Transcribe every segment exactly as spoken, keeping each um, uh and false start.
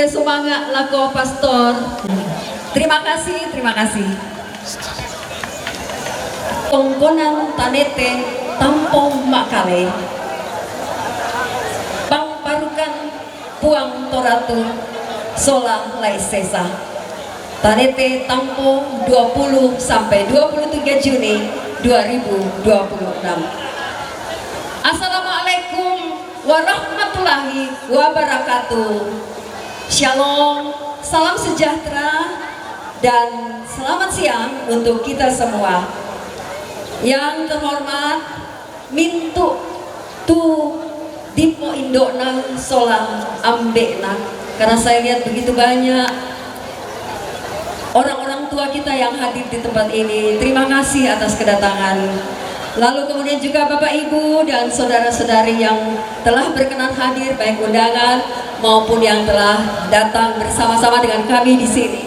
Sumanga' lako pastor. Terima kasih, terima kasih. Tongkonan Tanete Tampo Makale. Pangparukan Puang Toratu sola lae' sesa. Tanete Tampo dua puluh sampai dua puluh tiga Juni dua ribu dua puluh enam. Assalamualaikum warahmatullahi wabarakatuh. Shalom, salam sejahtera, dan selamat siang untuk kita semua. Yang terhormat, mintu tu dipo indo'na sola ambe'na, karena saya lihat begitu banyak orang-orang tua kita yang hadir di tempat ini. Terima kasih atas kedatangan. Lalu kemudian juga Bapak Ibu dan saudara-saudari yang telah berkenan hadir, baik undangan maupun yang telah datang bersama-sama dengan kami di sini.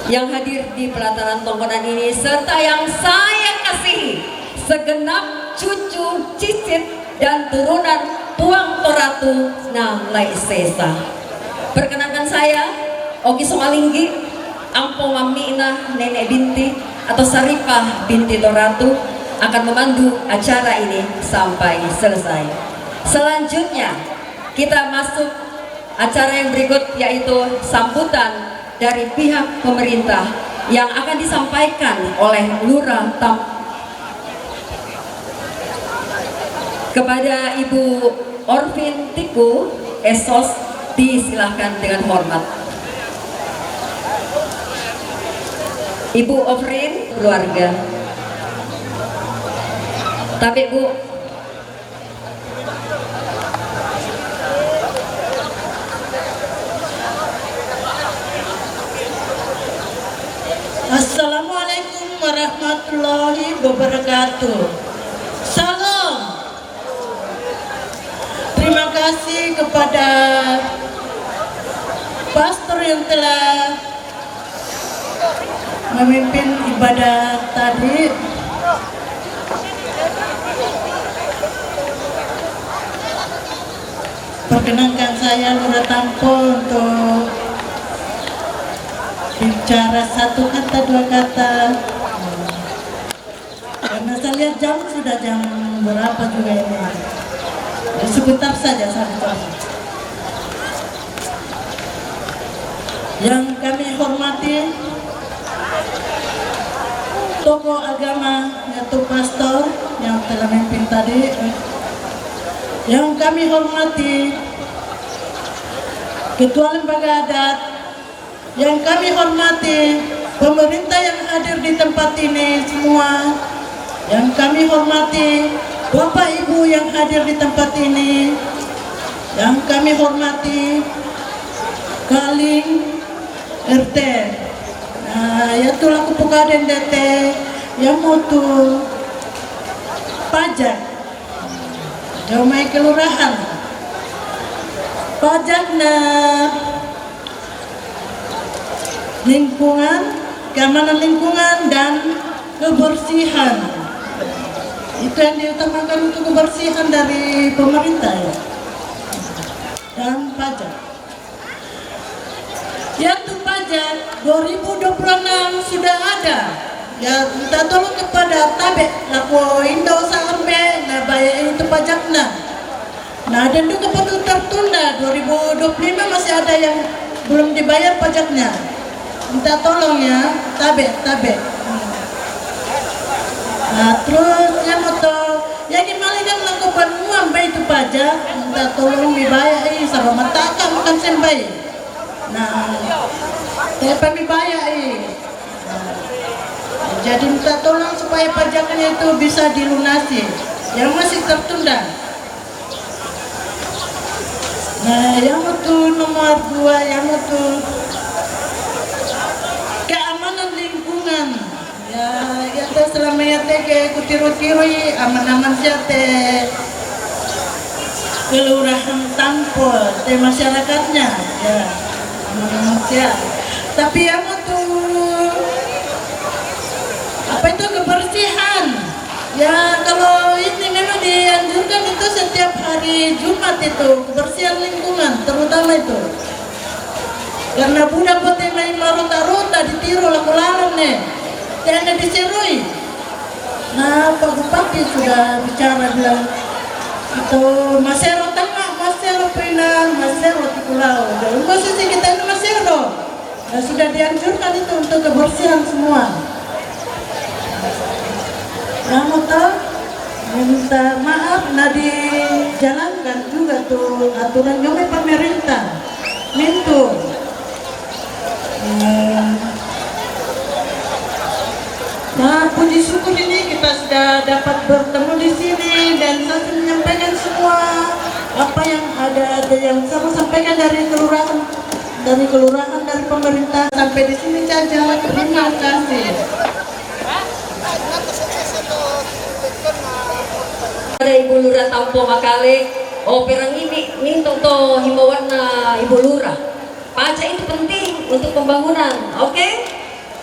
Yang hadir di pelataran tongkonan ini serta yang saya kasihi, segenap cucu, cicit, dan turunan Puang Toratu nang lae' sesa. Perkenankan saya, Oki Somalinggi, ampo mammi'na Nenek Binti atau Saripah binti Toratu, akan memandu acara ini sampai selesai. Selanjutnya, kita masuk acara yang berikut, yaitu sambutan dari pihak pemerintah yang akan disampaikan oleh Lurah Tam- kepada Ibu Orvin Tiku, S O S, disilahkan dengan hormat. Ibu Orvin, keluarga. Tapi, Bu, Assalamualaikum warahmatullahi wabarakatuh. Salam. Terima kasih kepada pastor yang telah memimpin ibadah tadi. Perkenankan saya, Lurah Tampo, untuk bicara satu kata, dua kata. Karena saya lihat jam sudah jam berapa juga ini. Ya, sebentar saja, sebentar. Yang kami hormati tokoh agama, yaitu pastor yang telah memimpin tadi. Yang kami hormati ketua lembaga adat, yang kami hormati pemerintah yang hadir di tempat ini semua, yang kami hormati Bapak Ibu yang hadir di tempat ini, yang kami hormati Kaling R T. Nah, ya itulah kupu kaden dete, ya mutu pajak. Jauh mai kelurahan. Pajak na lingkungan, keamanan lingkungan, dan kebersihan. Itu yang diutamakan untuk kebersihan dari pemerintah, ya. Dan pajak. Yang tu pajak dua ribu dua puluh enam sudah ada. Ya, minta tolong kepada tabe' lako indo' sa ambe' na bayar itu pajakna. Nah, dan juga patut tertunda, dua ribu dua puluh lima masih ada yang belum dibayar pajaknya. Minta tolong ya, tabe', tabe'. Nah, terus yang moto, yang dimalikan lakukan uang baik itu pajak, minta tolong dibayar, eh, sama mata makan sembai. Nah, siapa dibayar, eh? Nah, jadi minta tolong supaya pajaknya itu bisa dilunasi yang masih tertunda. Nah, yang itu nomor dua, yang itu keamanan lingkungan. Ya, ya, te selama ya te ke kutiru-tiru i aman-aman sia te kelurahan Tampo, te masyarakatnya, ya, aman-aman sia. Tapi yang itu, apa itu kebersihan? Ya, kalau ini memang dianjurkan itu setiap hari Jumat itu, kebersihan lingkungan terutama itu. Karena budak bote mai marota-rota di tiro laku lalan ne. Tiana diseroi. Nah, Pak Bupati sudah bicara bilang, itu masero tanga, masero pina, masero tikulao. Jadi posisi kita ini masero. Nah, sudah dianjurkan itu untuk kebersihan semua. Namun toh, minta maaf, nah, dijalankan juga tuh aturan nyome pemerintah. Mintu. Hmm. Nah, puji syukur ini kita sudah dapat bertemu di sini dan saya menyampaikan semua apa yang ada, ada yang saya mau sampaikan dari kelurahan, dari kelurahan, dari pemerintah sampai di sini saja. Terima kasih. Ada Ibu Lurah Tampo Makale, oh, perang ini mintu to himbauan na Ibu Lurah. Paca itu penting untuk pembangunan, oke?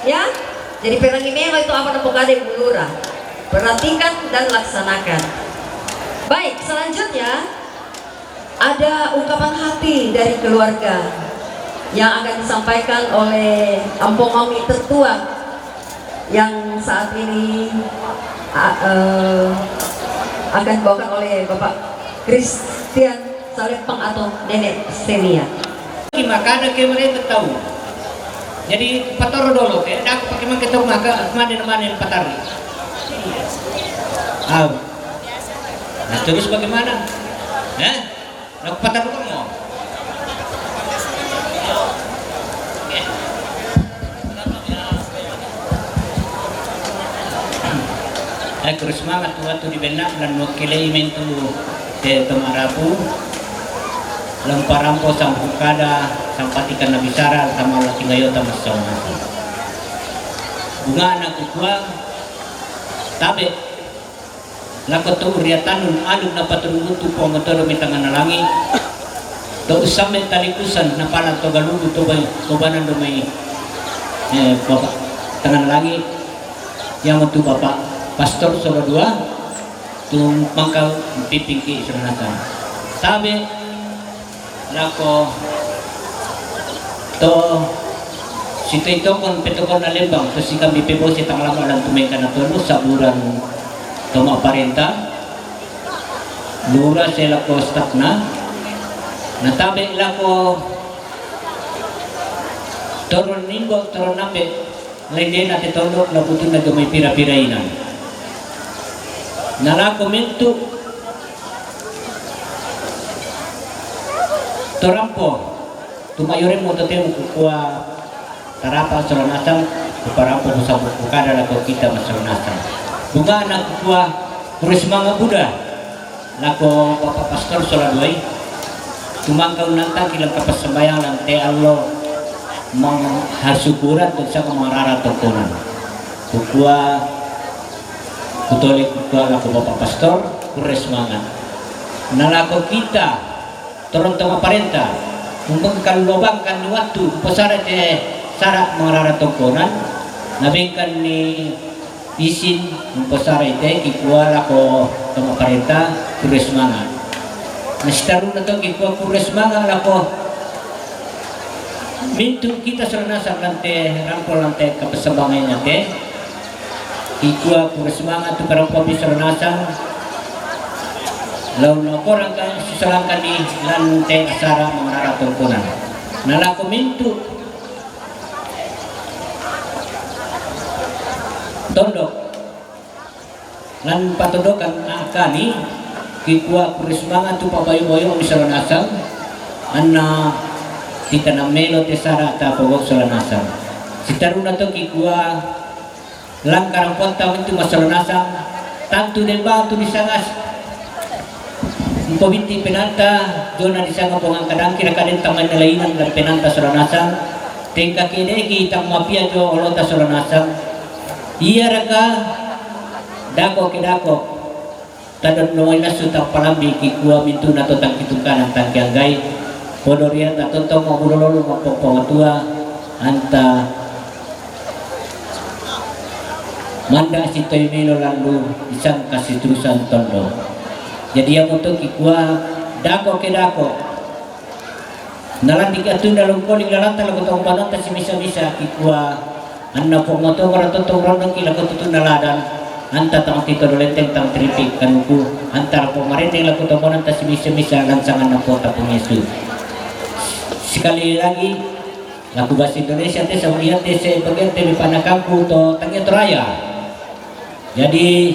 Ya? Jadi perang ini memang itu apa na pokade Ibu Lurah. Perhatikan dan laksanakan. Baik, selanjutnya ada ungkapan hati dari keluarga yang akan disampaikan oleh Ampong Mami tertua yang saat ini a- eh, akan dibawakan oleh Bapak Christian Salempang atau Nenek Selia. Ki makada ke mereka tahu. Jadi patoro dolo ke, dak pakai mangke tahu maka mana mana yang patari. Au. Nah, terus bagaimana? Hah? Nak patari kamu? Aku semangat waktu di benak dan wakilai mentu te tomarapu. Lamparampo sampukada sampatikan na bisara sama la tingayota masau masa. Bunga anak kukua tabe lako tu uriatanun aluk na paturungutu pongotodo mi tangana langi. To usambe talikusan na pala to galugu to bai to banan do mai eh, baba tangana langi. Yang tu bapa pastor solo dua tu mangkal pipingki isunanatan. Tabe lako to sitoi tokon petokon na lembang to si kami pebosi tangalama dan tumengka na tolu saburan toma parenta lura se lako stafna na tabe lako toron nimbo toron nambe lendena te tondok na putuna jomai pira-pira inan na lako mentu torampo. Tumayoremu totemu kukua tarapa solanasang kuparampo kusabu kukada lako kita masolanasang. Bunga anak kukua kurismanga buda lako bapak pastor soladuai. Tumangka unanta kilang kapasambayang lante allo manghasukuran dan saka mangarara tongkonan. Kukua kutole kukua lako bapak pastor kurismanga. Na lako kita Toronto maparenta, umbengkan lobangkan ni waktu posara te sara mangarara tongkonan, nabengkan ni isin umposara ite kikua lako to maparenta kures manga. Nasitaruna to kikua kures manga lako mintu kita serenasa lante rampo lante kapasambangan te. Ikua kuresumangat tu karang popi saranasang lau nokorang ka susalangkan ni lan te asara mangarara tongkonan. Nalako mintu tondok lan patondokan akani kikua kuresumangat tu pabayu-bayu mi saranasang anna kita namelo te sara ta pogok saranasang. Sitaruna to kikua Langkarang pontang itu masalanasang tantu deng batu di sangas. Mpo binti penanta jona di sanga bongang kadang kira kaden tamai nalainan dan penanta solanasang tengka kedeki tang mapia jo olota solanasang. Iya raka dako kedako. Tadon noina su tang palambi kikua mintuna to tang kitung kanan tang kianggai. Podo rian ta tontong mabulololo mapopong tua anta Manda' sitoi melo lallu, isangka siturusan tondo. Jadi iamoto kikua dako' ke dako'. Nalandik atunda longkoling lalanta lako tombananta simisa-misa, kikua anna po' motongora tontong rondongki lako tutunna ladan, anta tang titolo lenteng tang tiripik kanuku, anta po' marenneng lako tombananta simisa-misa lansanganna po' tapung Yesus. Sekali lagi, laku bahasa Indonesia te, sama ia te, se bagian te mi panakangku to Tangia Toraya. Jadi,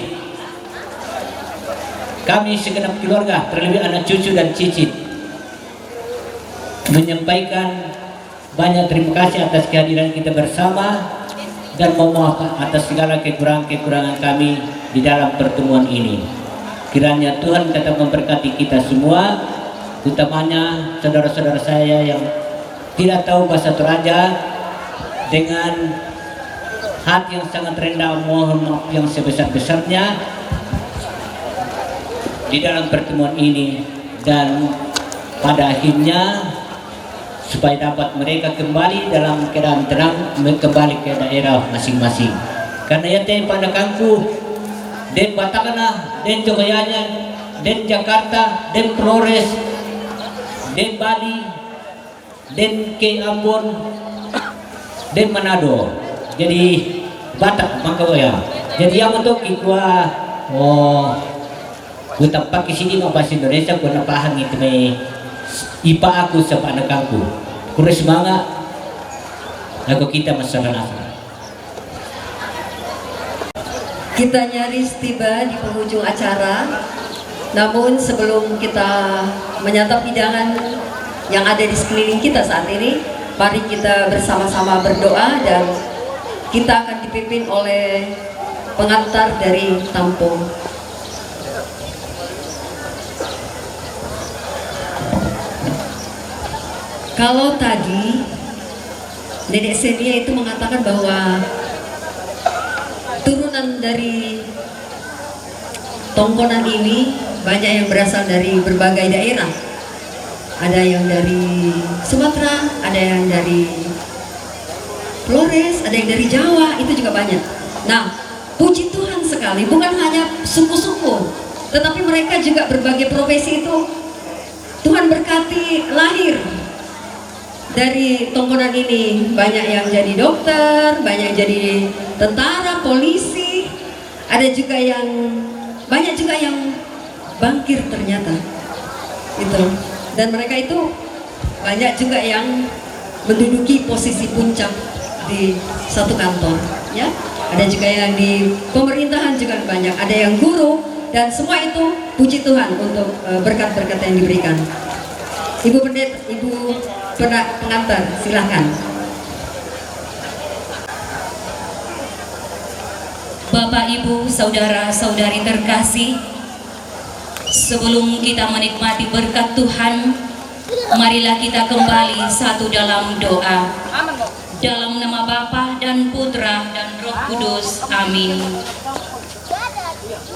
kami segenap keluarga, terlebih anak cucu dan cicit, menyampaikan banyak terima kasih atas kehadiran kita bersama dan mohon maaf atas segala kekurangan-kekurangan kami di dalam pertemuan ini. Kiranya Tuhan tetap memberkati kita semua, utamanya saudara-saudara saya yang tidak tahu bahasa Toraja, dengan hati yang sangat rendah, mohon maaf yang sebesar-besarnya di dalam pertemuan ini, dan pada akhirnya supaya dapat mereka kembali dalam keadaan tenang, kembali ke daerah masing-masing. Karena ia te panakangku, den Batakna, den Jogoyanya, den Jakarta, den Flores, den Bali, den ke Ambon, den Manado. Jadi Batak mangka ya. Jadi iamoto kikua, oh, kutampaki sini ma bahasa Indonesia, kuna pahang itu me ipa aku sapa anakku. Kure semangat, aku kita masyarakat. Kita nyaris tiba di penghujung acara. Namun sebelum kita menyantap hidangan yang ada di sekeliling kita saat ini, mari kita bersama-sama berdoa dan kita akan dipimpin oleh pengantar dari Tampo. Kalau tadi Nenek Senia itu mengatakan bahwa turunan dari Tongkonan ini banyak yang berasal dari berbagai daerah. Ada yang dari Sumatera, ada yang dari Flores, ada yang dari Jawa, itu juga banyak. Nah, puji Tuhan sekali, bukan hanya suku-suku, tetapi mereka juga berbagai profesi itu Tuhan berkati lahir dari Tongkonan ini. Banyak yang jadi dokter, banyak yang jadi tentara, polisi, ada juga yang, banyak juga yang bankir ternyata. Gitu. Dan mereka itu banyak juga yang menduduki posisi puncak di satu kantor, ya. Ada juga yang di pemerintahan juga banyak, ada yang guru, dan semua itu puji Tuhan untuk, eh, berkat-berkat yang diberikan. Ibu Pendeta, Ibu pena-, Pengantar, silahkan. Bapak, Ibu, saudara-saudari terkasih, sebelum kita menikmati berkat Tuhan, marilah kita kembali satu dalam doa. Dalam nama Bapa dan Putra dan Roh Kudus. Amin.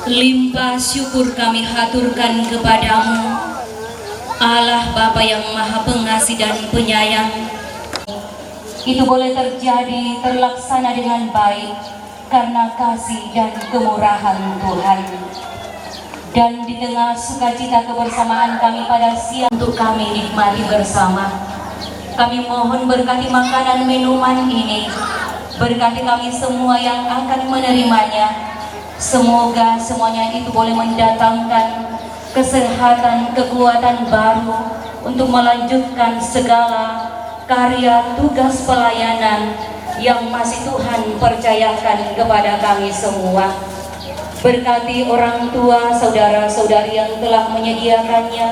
Limpah syukur kami haturkan kepadamu, Allah Bapa yang Maha Pengasih dan Penyayang. Itu boleh terjadi, terlaksana dengan baik karena kasih dan kemurahan Tuhan. Dan di tengah sukacita kebersamaan kami pada siang untuk kami nikmati bersama, kami mohon berkati makanan minuman ini, berkati kami semua yang akan menerimanya. Semoga semuanya itu boleh mendatangkan kesehatan, kekuatan baru untuk melanjutkan segala karya tugas pelayanan yang masih Tuhan percayakan kepada kami semua. Berkati orang tua, saudara-saudari yang telah menyediakannya.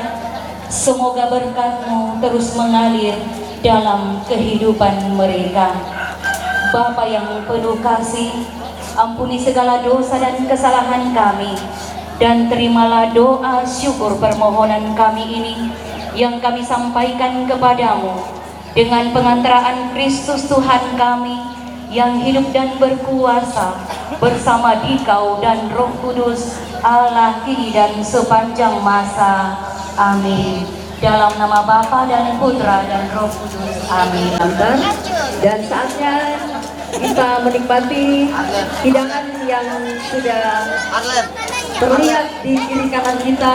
Semoga berkat-Mu terus mengalir dalam kehidupan mereka. Bapa yang penuh kasih, ampuni segala dosa dan kesalahan kami, dan terimalah doa syukur permohonan kami ini yang kami sampaikan kepadamu dengan pengantaraan Kristus Tuhan kami, yang hidup dan berkuasa bersama Dikau dan Roh Kudus, Allah kini dan sepanjang masa. Amin. Dalam nama Bapa dan Putra dan Roh Kudus. Amin. Dan saatnya kita menikmati hidangan yang sudah terlihat di kiri kanan kita.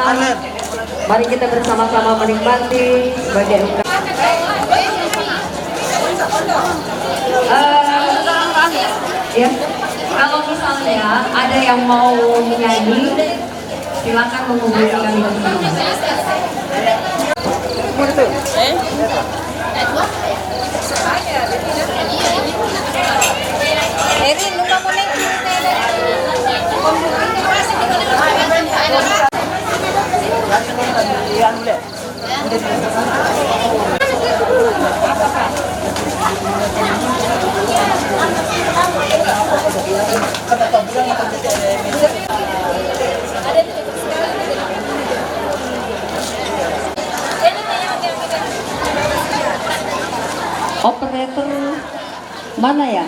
Mari kita bersama-sama menikmati sebagai ungkapan. Eh, ya, kalau misalnya ada yang mau menyanyi, silakan menghubungi kami. Erin, lupa mo na yung Operator mana ya?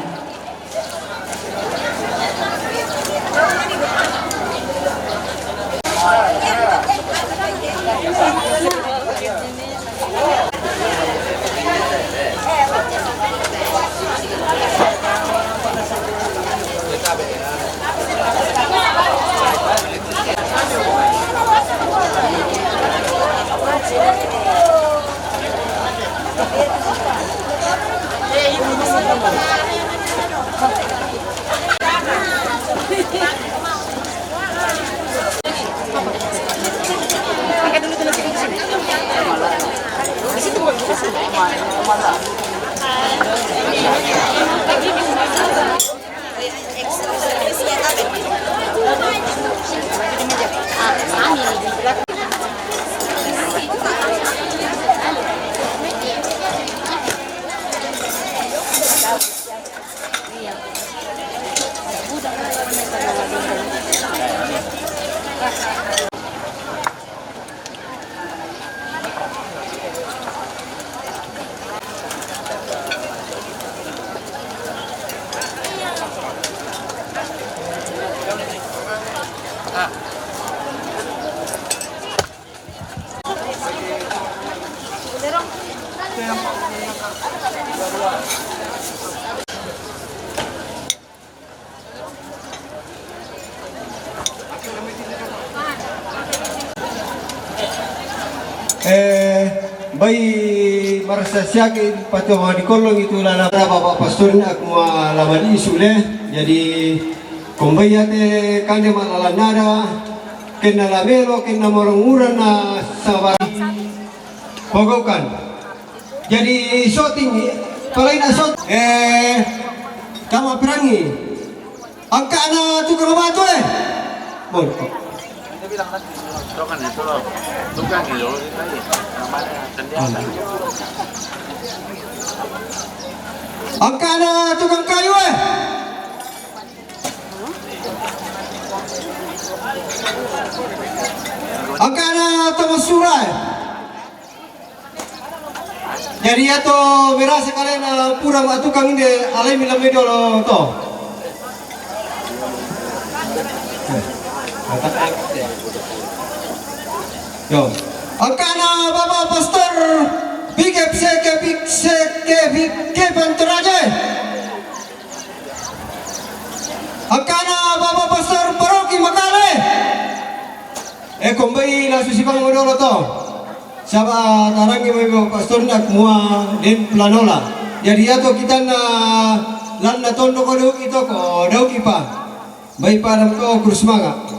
Eh, bai marasa siaki patu ma di kolong itu lala Bapak Pastor ni aku ma lama di isule. Jadi kombai ate kande ma lala nada, kena lamelo, kena morong-urang na sabar. Pogokan. Jadi shooting, palaina shot. Eh, kama perangi. Angka na tukang batu, eh. Bon. Tukang itu loh. Tukang itu loh. Angka na tukang kayu, eh. Angka na tukang sura, eh. Jadi ato merasa kalian, eh, pura ma tukang inde, alai mi lamai dolo to. Yo. Angka na Bapak Pastor, big F C ke, big C ke, big ke Pantoraja. Angka na Bapak Pastor Paroki Makale. Eh, kombai na susi bang modolo to. Saba tarangi mo Bapak Pastor na kumua den planola. Jadi ato kita na lan na tondo ko dauki to ko dauki pa. Bai padam ko kurus manga.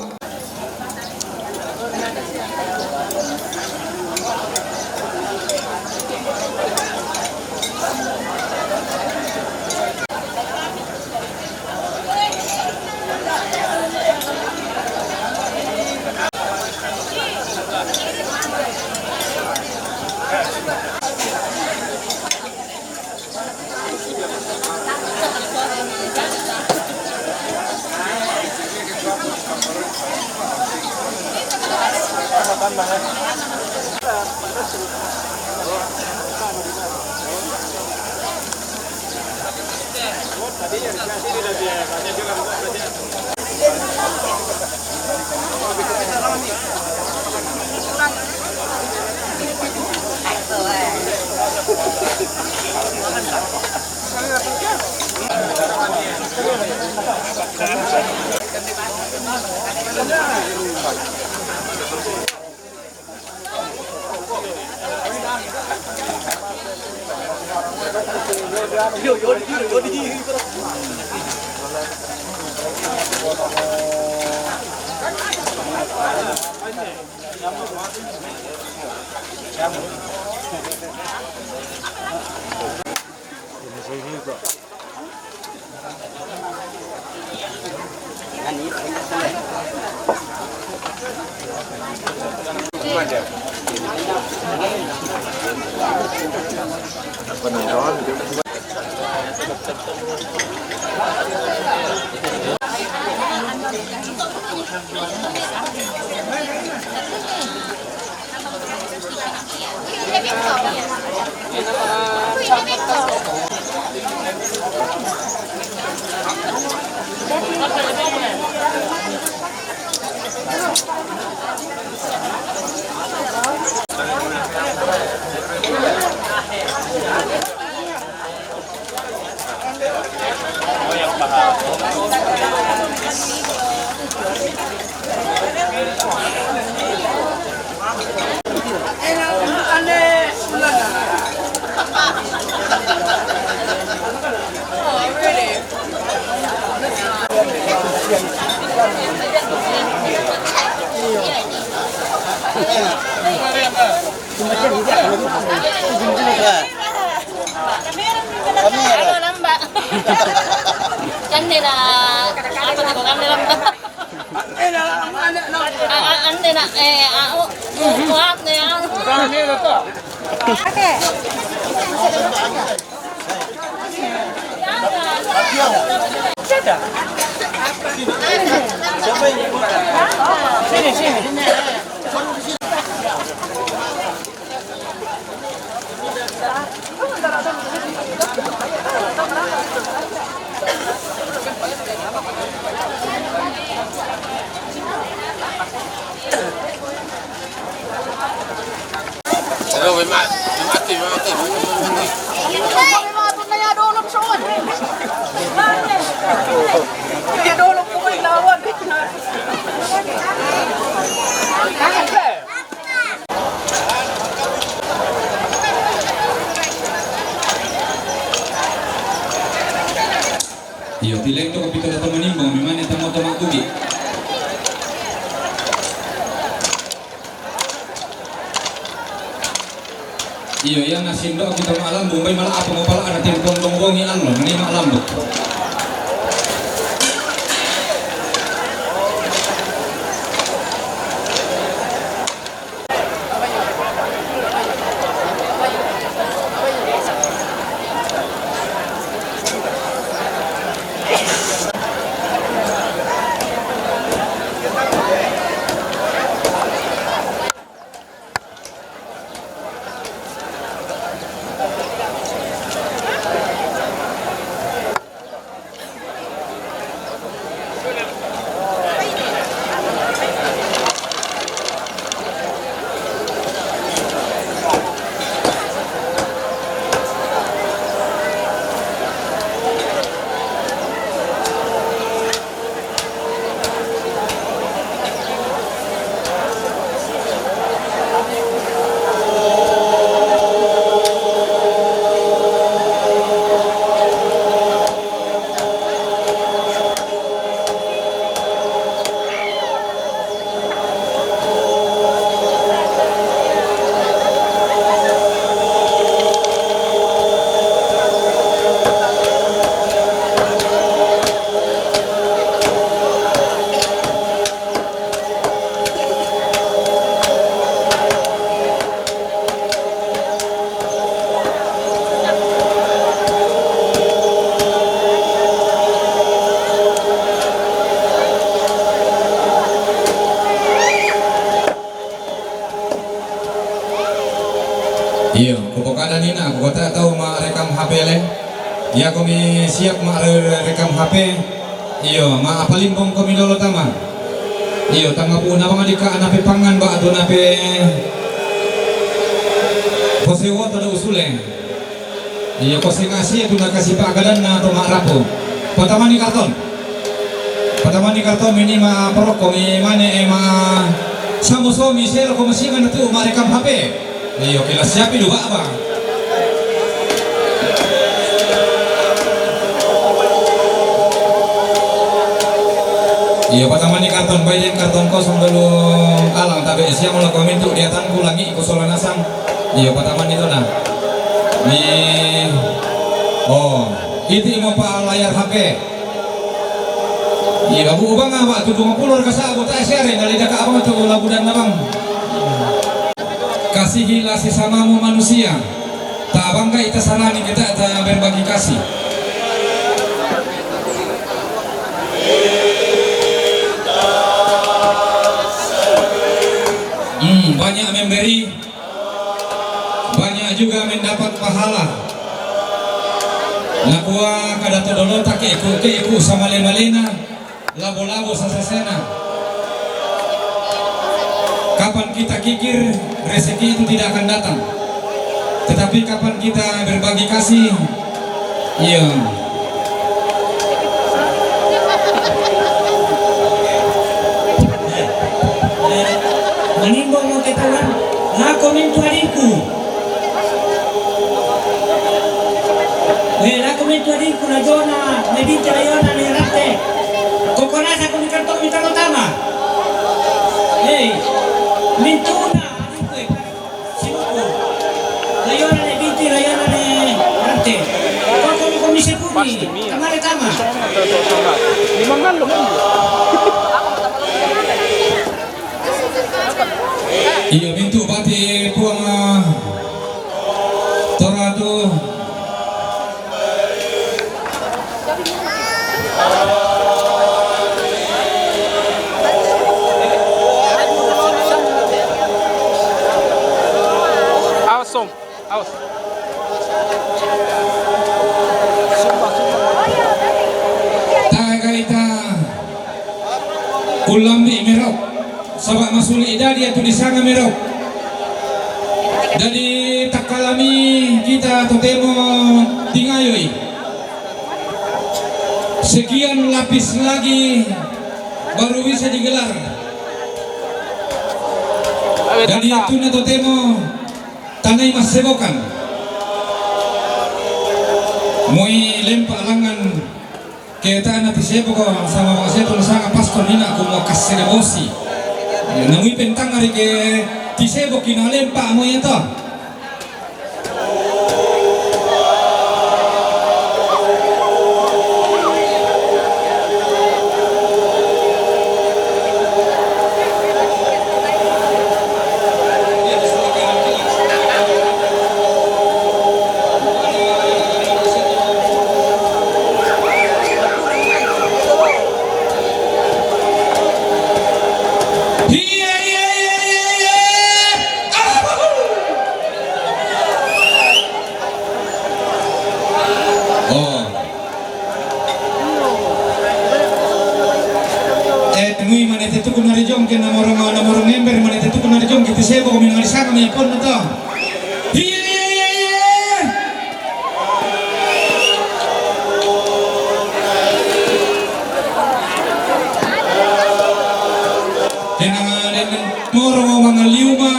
Ano lang ba? Kandila. Ano ko, kandila ba? A-, a-, ande na, eh, a-, o, kuwat na yan. Ano, may ma-, may mati, may mati, may mati. Iyo, tileng to kapito na to manimbang, mimani tamo tama tugi. Iyo, iya na sindo kita maalam, Bombay mala apa mo pala ada timpong donggongi ano, ni maalam. Iyo, kupokadan ina, kukota tau ma rekam H P le. Iya komi siap ma re-, rekam H P. Iyo, ma apalimbong komi lolo tama. Iyo, tama pu na bang dika nape pangan ba tu nape posewo tada usule. Iyo, ko singasi tu na kasi pagadan na to ma rapo. Patamani karton. Patamani karton mini ma paroko mi mane e ma samuso mi selo ko masingan tu ma rekam H P. Iyo, kila siapi dua ba. Iyo, patamani karton, baiden karton kosong dulu alang, tapi siang ulah komintu di atanku lagi ku sola nasang. Iyo, patamani tu nah. Ni, oh, itu mau pa layar H P. Iyo, abu ubang apa tu dua puluh ka sabu tak share, dari daka abang tu labudan abang. Kasihilah sesamamu manusia. Tak bangga ita sarani kita tak berbagi kasih. Hmm, banyak memberi, banyak juga mendapat pahala. Nakua kada todolota keku-keku samale-malena, labo-labo sasasena. Kapan kita kikir, rezeki itu tidak akan datang. Tetapi kapan kita berbagi kasih, iya. Manimbo mo ketahuan, lako mintu adingku. Eh, lako mintu adingku, lajona, medinte lajona, ne rante. Kokonasa ko mikarto mitaro tama. Eh, mintuna adingku, eh. Sinuku. Rayona ne binti, rayona ne rante. Koko mo komise puni. Pasti mi. Kamare tama. Lima ngalo mo. Iyo, mintu bati puang, ah, toratu. Awesome. Awas. Taga ita ulambi merok, sabab masuli idadi atu disanga merok. Jadi takalami kita totemo tingayoi. Sekian lapis lagi baru bisa digelar. Jadi itu na totemo tanai masebokan. Moi lempa langan ketana tiseboko sama maseto sanga pastor nina ku mo kasede bosi. Namui pentang ari ke tiseboki na lempa moi eto. Iya, iya, iya, iya, iya. Oh. Eh, mui mane tetuku nari jongke namorong, namorong ember mane tetuku nari jongke tisebo kami nari sanga mi pon to. Iya, iya, iya, iya. Kena den moro mangaliuma.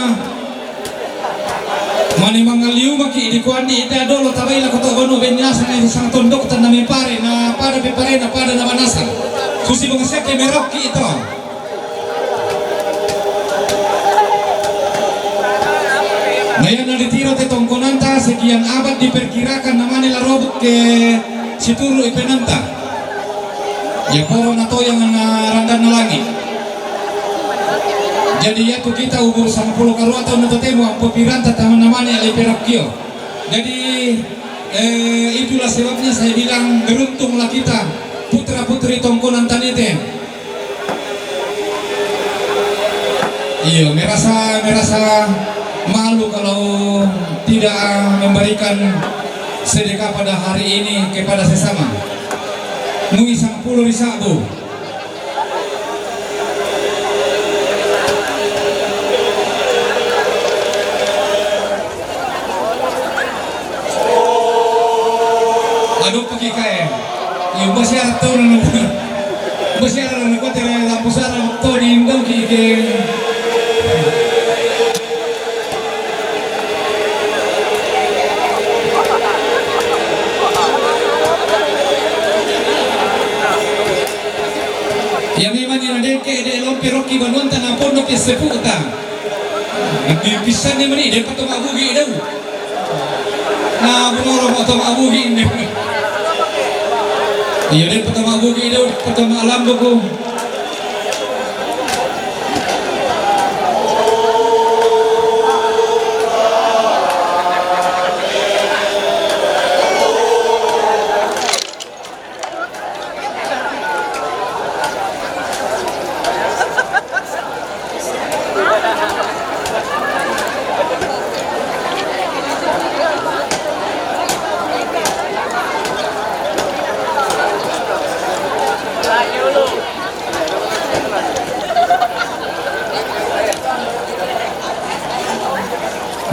Mane mangaliuma ki di kuandi ita dolo tabai la koto bono benyasa na sang tondok tan na mempare na pada pepare na pada na manasa. Kusi bangsa ke merok ki ito. Naya na ditiro te tongkonanta sekian abad diperkirakan namane la robuk ke situru ipenanta. Ya poro na toyang na randang na langi. Jadi ya tu kita umur sama puluh karua tahun na totemo ampo piranta taman namane ale perokio. Jadi eh, itulah sebabnya saya bilang beruntunglah kita putra putri tongkonan tanete. Iya, merasa, merasa malu kalau tidak memberikan sedekah pada hari ini kepada sesama. Mui sangpulo risabu. Aduh, pagi kae. Iyo, basiara tau na, basiara na kuatere lampu sara tau di indau ki ke. Ya memang Rocky Banuanta na pondok ke sepuhta. Nabi pisan ni mani, dia patama bugi dau. Na bunoro patama bugi ni. Iya, dia patama bugi dau, patama alam buku.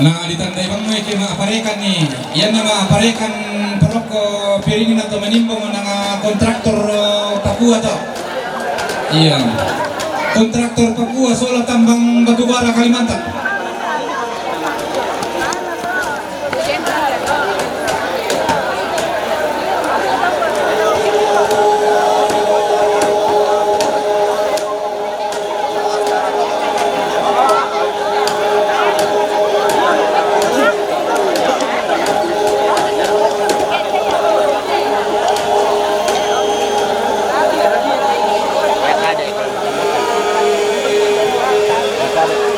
Na, ditandai bang mo ike ma aparekan ni. Iyan na ma aparekan parokko piring na to manimbong nanga kontraktor, eh, Papua to. Iya. Kontraktor Papua sola tambang batu bara Kalimantan.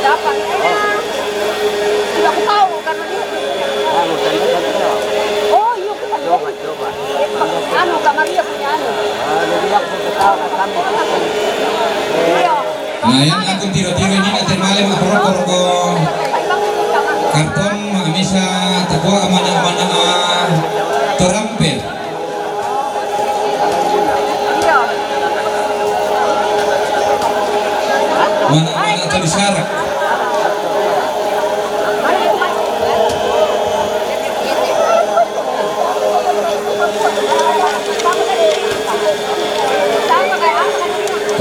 Dapat. Tidak tahu karena dia. Oh, iya, kita coba, coba. Anu, Kak Maria punya anu. Ah, jadi aku tahu kami. Iya. Na, iyan na ko tiro-tiro ini na te male ma parokko-rokko karton, ma misa takua mana-mana torampe. Mana-mana tadi sarak.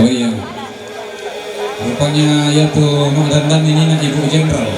Oh iya. Rupanya ya tu mak dandan ini na Ibu Jenderal.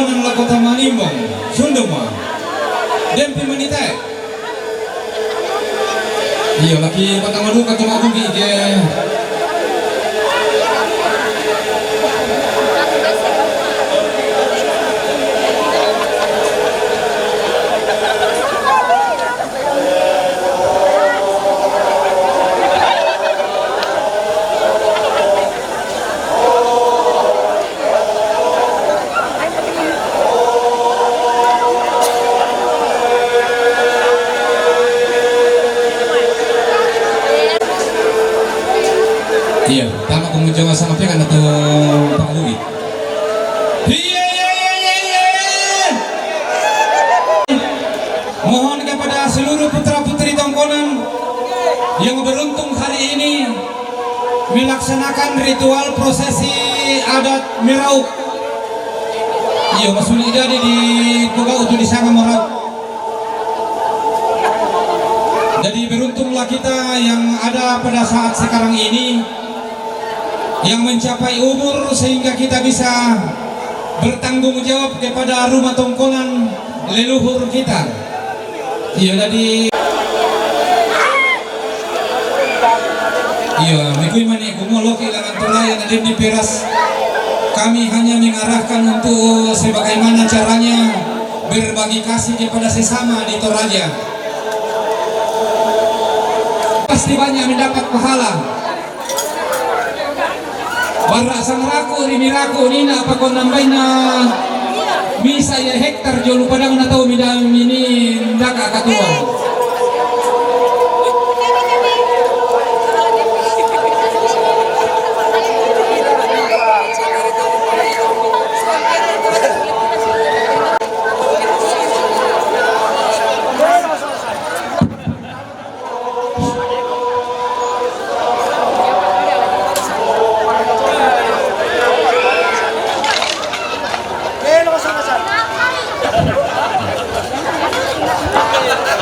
Nang lako tamanimbong, sunduma. Dempi manitae. Iyo, laki patama duka tama bugi ke. Iya, tama ko mo jawa sama peka na to pangabugi. Iya, iya, iya, iya, iya, iya. Mohon kepada seluruh putra-putri Tongkonan yang beruntung hari ini melaksanakan ritual prosesi adat Mirauk. Iyo, masuli jadi di Kogau tu di sana Mirauk. Jadi beruntunglah kita yang ada pada saat sekarang ini, yang mencapai umur sehingga kita bisa bertanggung jawab kepada rumah Tongkonan leluhur kita. Iyo, jadi, iyo, mikui mani kumoloki langan tulai na di peras. Kami hanya mengarahkan untuk sebagaimana caranya berbagi kasih kepada sesama di Toraja. Pasti banyak mendapat pahala. Bara sangraku, rimiraku, nina apa ko nambaina misa ya hektar jolu padang na tau midang ini ndaka katua.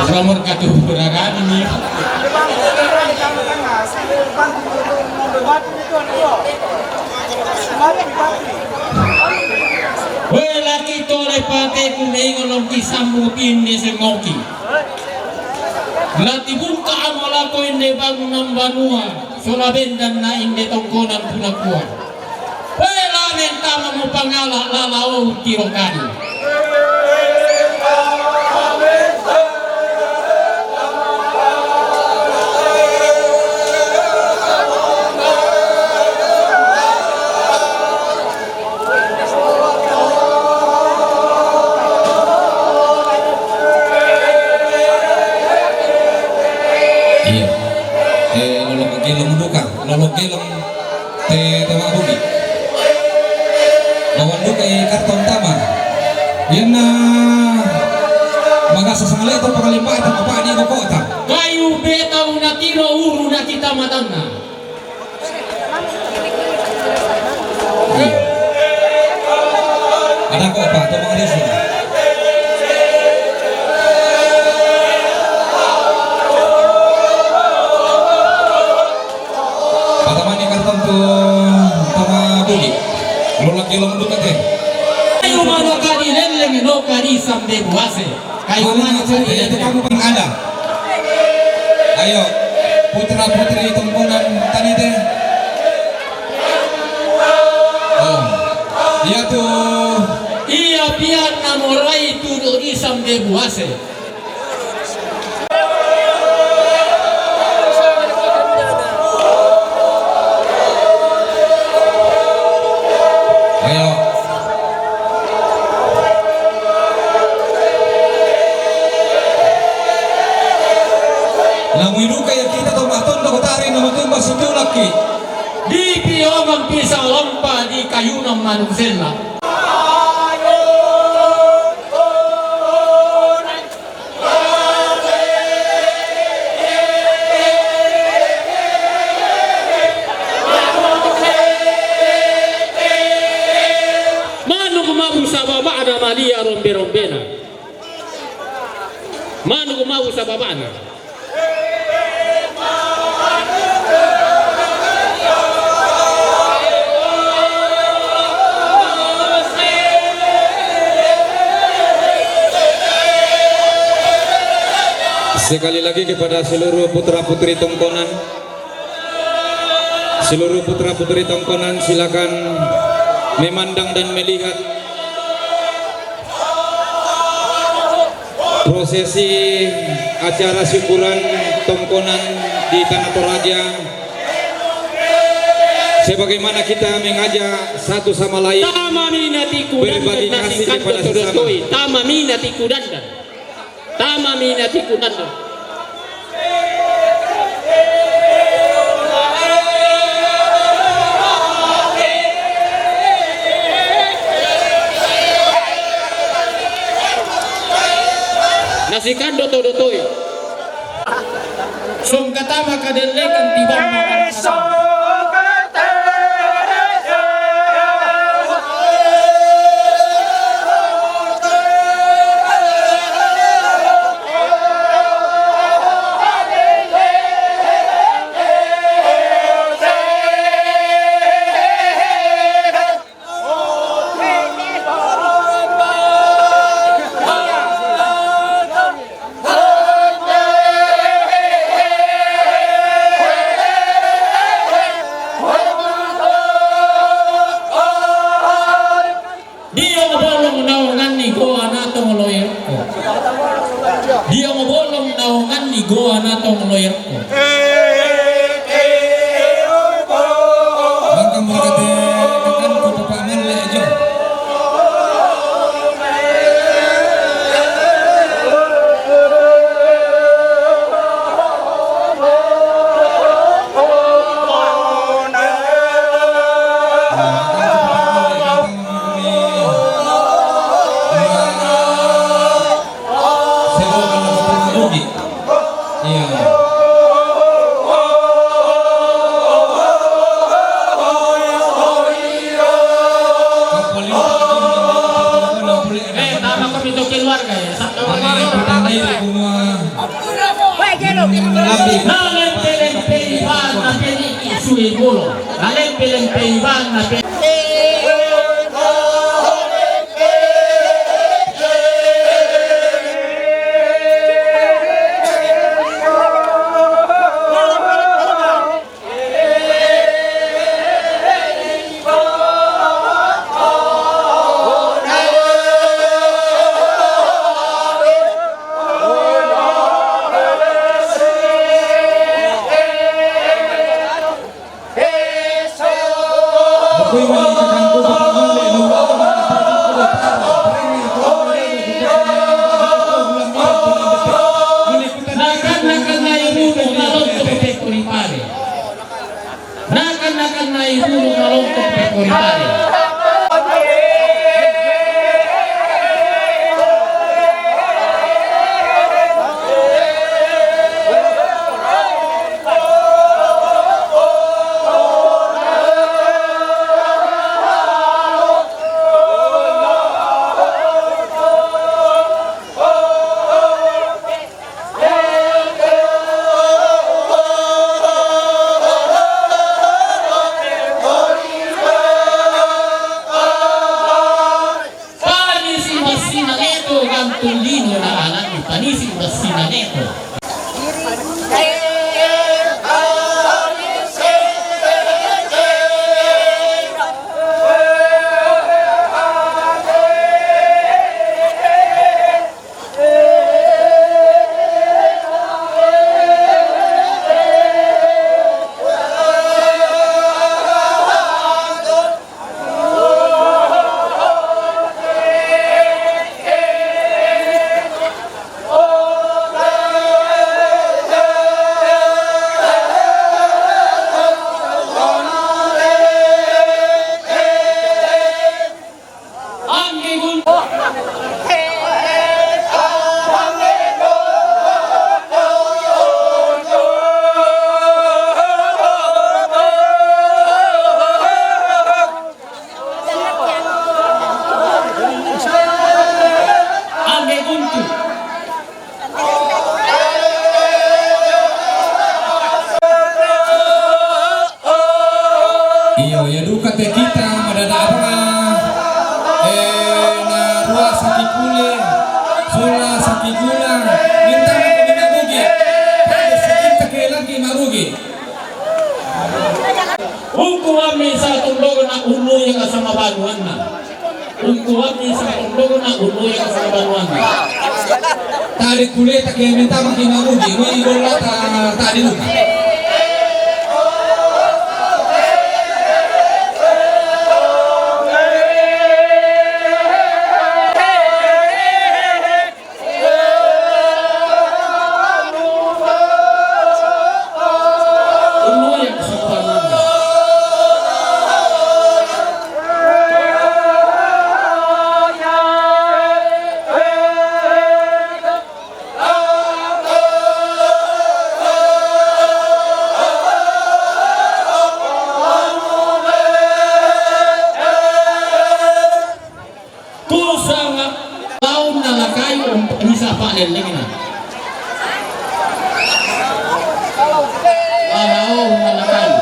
Nomor katu beragam ini. Wela ki tole pate ku meingo longki sambu pinde sengoki. Lati bungka amo lako inde bangunan banua, sola bendan na inde Tongkonan punakua. Wela mentama mo pangala lala o tiro kadi. Iya. Eh, lolok gelong duka, lolok gelong te, te wa bumi. Bawan duka i karton tama. Iyanna magasa sangale to pakalimba ta apa di bokota. Kayu betau na tiro uru na kita matanna. Ada ko apa to mangarisi. Patamani karton tu tama buli. Lolak gelong duka te. Ayo mano kadi leleng no kadi sambe buase. Kayu mano kadi leleng. Kamu pang ada. Ayo, putra putri Tongkonan tadi te. Oh, iya tu. Iya pian na morai tu do isam de buase. Ayo. Namu iduka ya kita to maton do kotari na matumba situlaki. Di piongan pisa lompa di kayuna manuk sella. Manuk mabu sababana malia rombe-rombena. Manuk mabu sababana. Sekali lagi kepada seluruh putra-putri Tongkonan, seluruh putra-putri Tongkonan, silakan memandang dan melihat prosesi acara syukuran Tongkonan di Tanah Toraja. Sebagaimana kita mengajak satu sama lain berbagi kasih kepada sesama. Tama mi na tiku dandan. Tama mi na tiku dandan. Na si Kando Todotoy. Song katama kadellekan tibanna. Dio bolong naonganni goa na tong loyerko. Dio bolong naonganni goa na tong loyerko. Mangka muragate kakanku Bapak Melle jo. Iya. Eh, tama ko pito keluarga ya. Sa- Nalempelempei bang na peni sui bolo. Nalempelempei bang na peni. Nakan-nakan nai bulu nalontok pe koripare. Nakan-nakan nai bulu nalontok pe koripare. Panisi bassina neto, gantung lino na alani, panisi bassina neto. Angge gun- Angge guntu. Iyo, ya duka te kita madada apa? Eh, na rua saki kule, sola saki gula, minta na kami na bugi. Kuami sa tondogna ulluya ka sama banuanna. Kuami sa tondogna ulluya ka sama banuanna. Tadi kuleta ke minta makin uji, ini bola ta-, tadi lupa. Kusanga laonna lakayu umpa misa pa'lellengna. Laonna lakayu.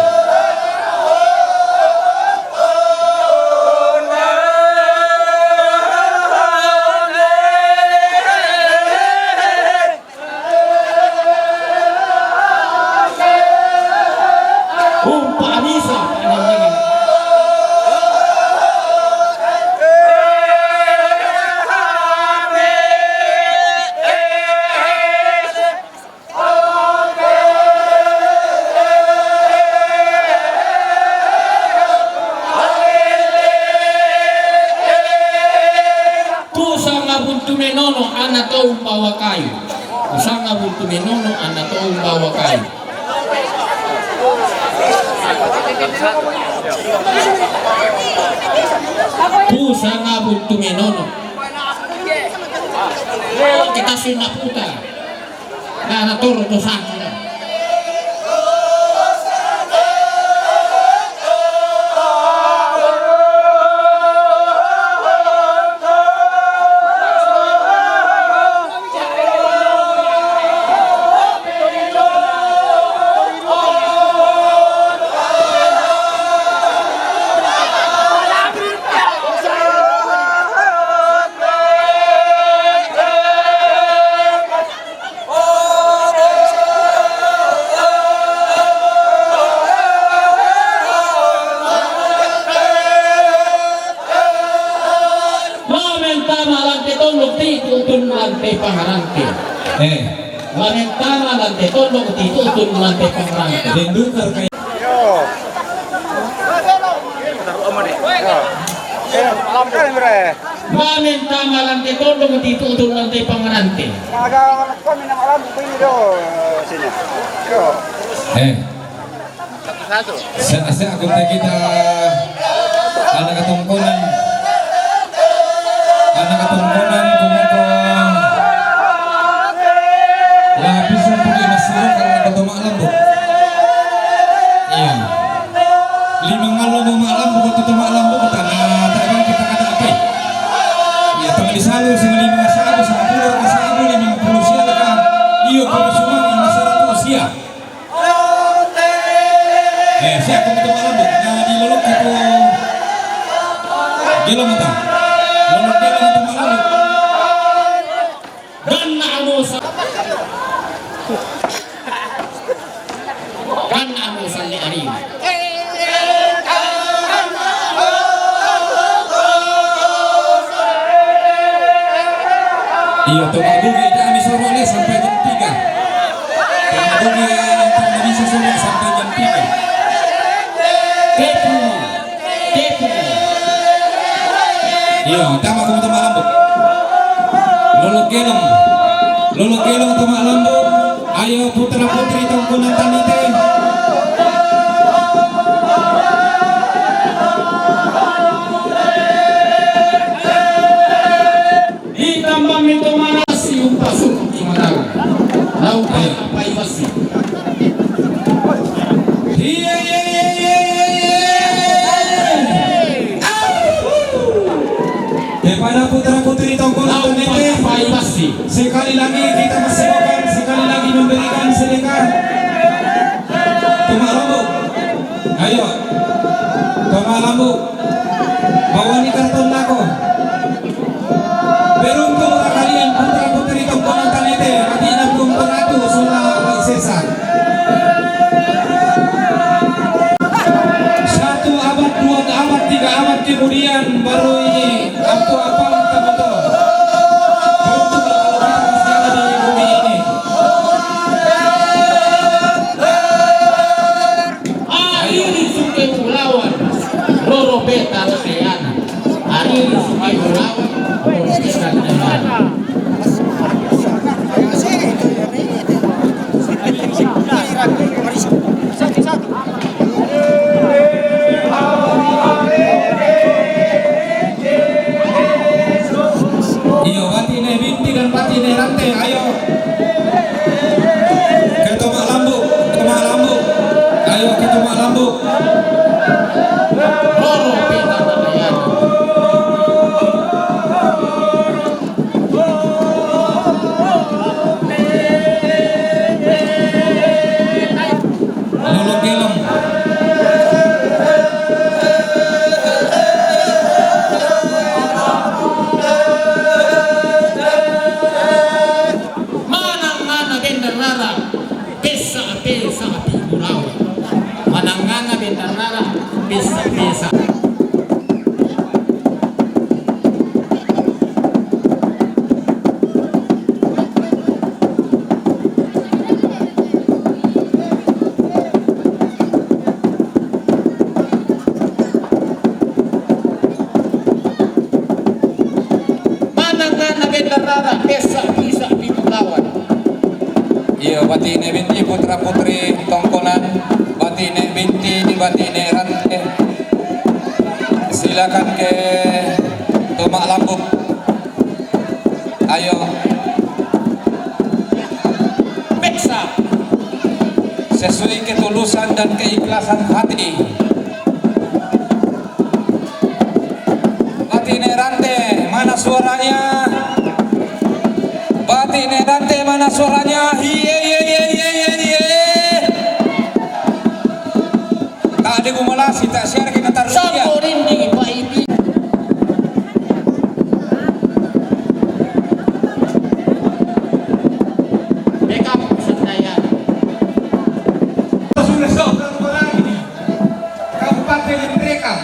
Umpa misa. Kusanga buntu menono ana to umbawa kayu. Kusanga buntu menono ana to umbawa kayu. Kusanga buntu menono. Kita sunna puta. Nah, na toro to sangki na. Lamentama lante tondok ti tutun lante pangarante. Eh. Lamentama lante tondok ti tutun lante pangarante. Dendu terkait. Yo. Taruh aman deh. Yo. Eh, alam kan, Bre? Mamen tama lante tondok ti tutun lante pangarante. Aga kami nang alam ko ini do sini. Yo. Eh. Sa, sa, aku kita anak katongkonan. Anak katongkonan kumuko. Lapisan pergi masuk kalau kata malam, Bu. Iya. Lima malam mau malam bukan tutu malam bukan tanah tanah kita kata apa? Ya teman di salu sing lima sabu sabu sabu lima puluh sia kan. Iyo kalau semua masyarakat usia. Eh siapa itu malam bu? Nah di lolok itu gelo mata. Lolok gelo mata malam. Ganna amosa. Ganna amosa le arina. Iyo, to mabugi kami sore le sampai jam tiga. To mabugi kami sore sampai jam tiga. Tepu. Tepu. Iyo, tama ko to malambo. Lolo gelong. Lolo gelong to malambo. Ayo putra putri tongkonan tanite. Itambah mi to manasi umpasuk di mataga. Lau kaya pai basi. Iya, iya, iya, iya, iya, iya. Au. Kepada putra putri tongkonan Lau tanite, pai basi. Sekali lagi kita masih akan sekali lagi memberikan sedekah. Toma lombok. Ayo. Toma lombok. Bawa ni karton nako. Beruntung kalian putra putri tongkonan tanite, hati na belum beratu sola sesa. Satu Nana, Desa Bisa Pitu Kawan. Iya, bati ne binti putra putri tongkonan, bati ne binti, bati ne rante. Silakan ke tomak lambung. Ayo. Peksa. Sesuai ketulusan dan keikhlasan hati. Bati ne rante, mana suaranya? Bati ne rante, mana suaranya? Hiye, hiye, hiye, hiye, hiye, hiye. Tak ada gumulasi, tak share kita taruh dia. Sampo rinding, Pak Ibi. Backup, Sendaya. Sudah sok, kalau berani. Kabupaten Mereka.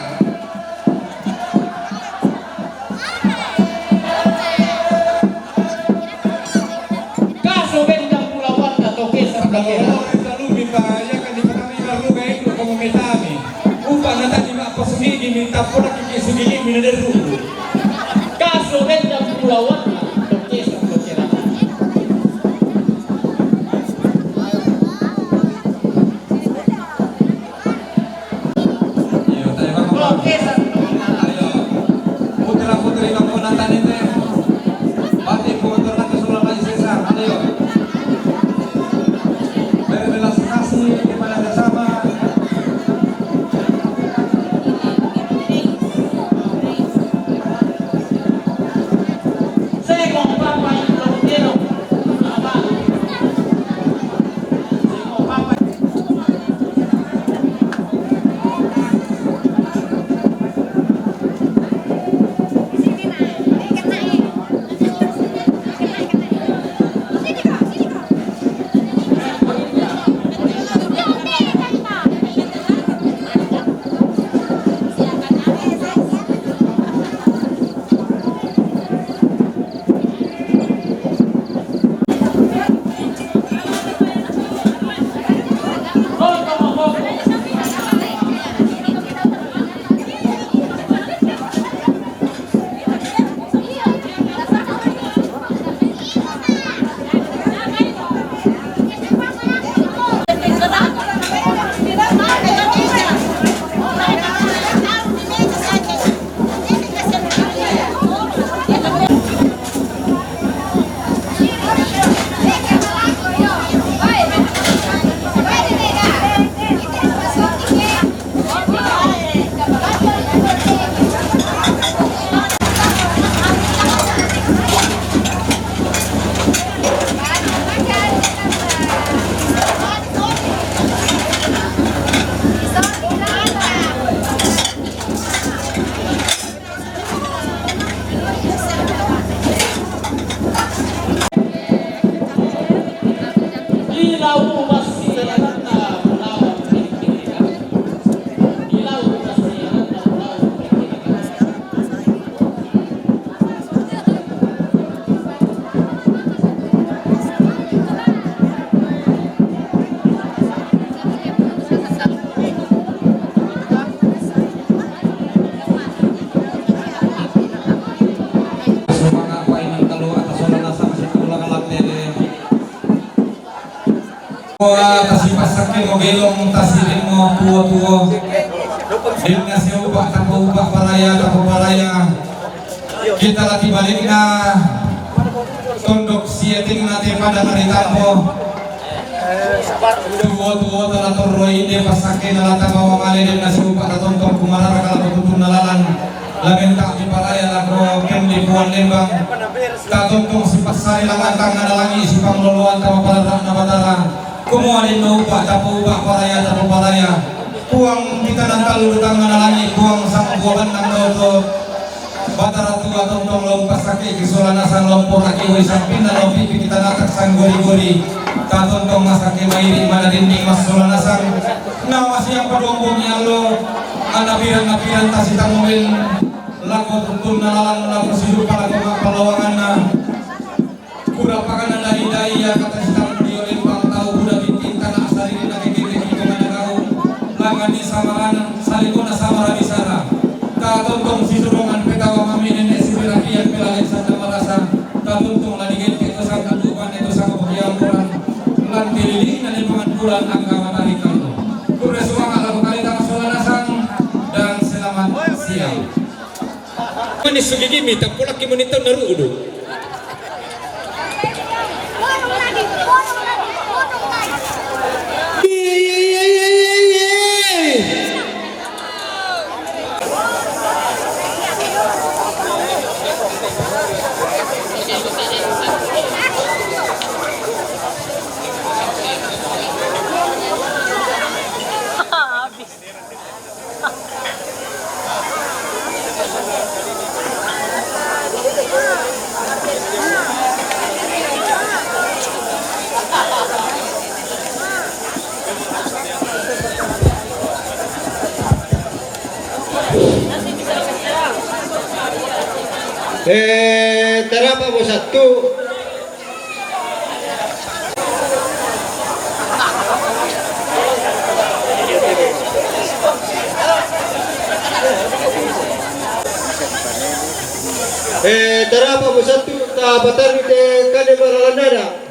Kaso benda pulawanna to kesa. Kalau orang selalu minta, ya kan, di pertama lima ruga itu, kamu metami. Upa na tadi mak pas migi minta pola kiki sugili mina deru. Kaso benda pulawanna to kesa, to kesa. Iyo, tayo, Bang, Bang. Ayo. Putra putri kampung Natan ini. Batik pengatur nanti sudah lagi sesar. Ayo. Berbelas kasih kepada sesama. Semangat paimeng telu atas sola nasang situla kalap tele. Wah, tasipasakke mo gelong, tasideng mo tuo-tuo. Denna siupa, tapa upa paraya, tapa paraya. Kita laki balikna tondok sia tingna te pada ngari tampo. Tuo-tuo tala torroi inde pasakke nalata bawa male denna siupa tatontong kumarara kala tutunna lalang. Lamenta mi paraya lako kendi Puang Lembang. Tatontong sipassari langan tangngana langi sipangloloan tama palarra'na Batara. Kumua denno upa tapa upa paraya tapa paraya. Puang kita nantallu tangngana langi, Puang sangguabannang loto. Batara tua tontong lao umpassakkeki sola nasang lomporaki wai sampinna lompipi kita natak sanggori-gori. Tatontong masakke mairi mana dinding massola nasang. Nama siang paduang bongi allo, annapiran-napiran tasitang momen lako tuntunna lalang lako sidupa lako mappalawanganna. Pura pakana dai-dai iya kata sitang dio lempang tau buda binting tanah saririnna kekeke kekeke mana kau. Langani samarana, salikona samara bisara. Tatontong sisurungan petawa mami nenek sipirapian pelalen sanda marasa. Tatontong Gigi mi tampulaki menitau narudu. Eh, tarapa mo satu. Eh, tarapa mo satu, ta patarni te kane maralanada.